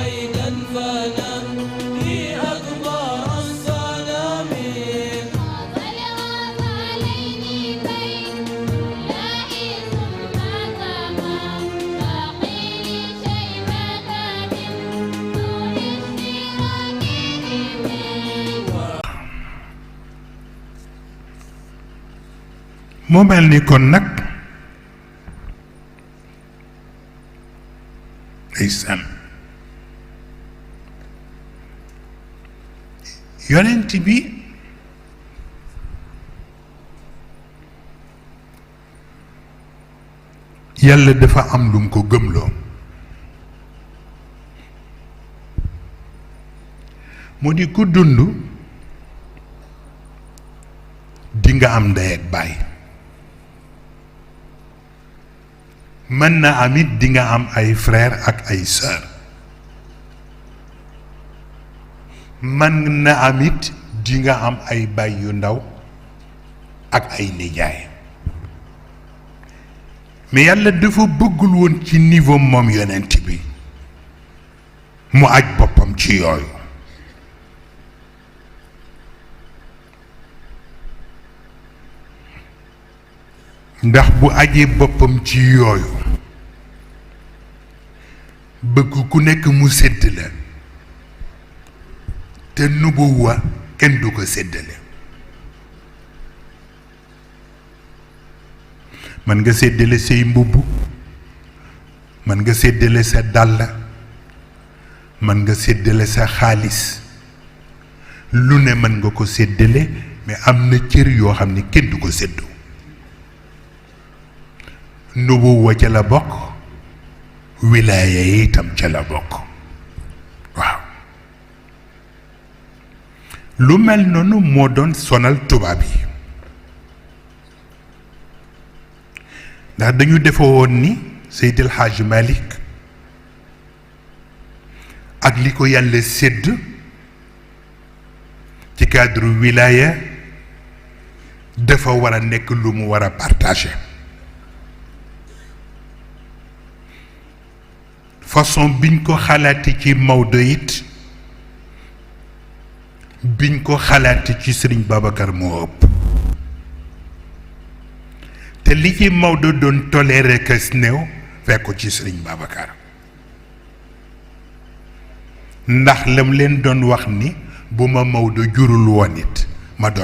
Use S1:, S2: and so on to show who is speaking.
S1: أيضا فنهي أكبر السلام
S2: والغاب عليني بين الله ثم كما باقي شيبة من دون اشتراكهم
S3: moo mel ni kon nag ndeysaan yonent bi yàlla dafa am lu mu ko gëmloo mu di ku dund di nga am ndey ak baay mën na am it di nga am ay frère ak ay sœur mën na am it di nga am ay baay yu ndaw ak ay nijaay mais yàlla dafa bëggul woon ci niveau moom yonent bi mu aj boppam ci yooyu ndax bu ajee boppam ci yooyu bëgg ku nekk mu sédd la te nubuwa kenn du ko séddale mën nga séddale say mbubb mën nga séddale sa dàll mën nga séddale sa xaalis lu ne mën nga ko séddale mais am na cër yoo xam ne kenn du ko séddoo nubuwa ca la bokk wilaaya yi itam ca la bokk waaw lu mel noonu moo doon sonal tubaab yi ndax dañu defe woon ni Seydil Hadj Malick ak li ko yàlla sédd ci cadre wilaaya dafa war a nekk lu mu war a partager façon biñ ko xalaati ci Maodo it biñ ko xalaati ci Serigne Babacar moo ëpp te li ci Maodo doon toléré kës néew fekk ko ci Serigne Babacar ndax lam leen doon wax ni bu ma Maodo jurul woon it ma doon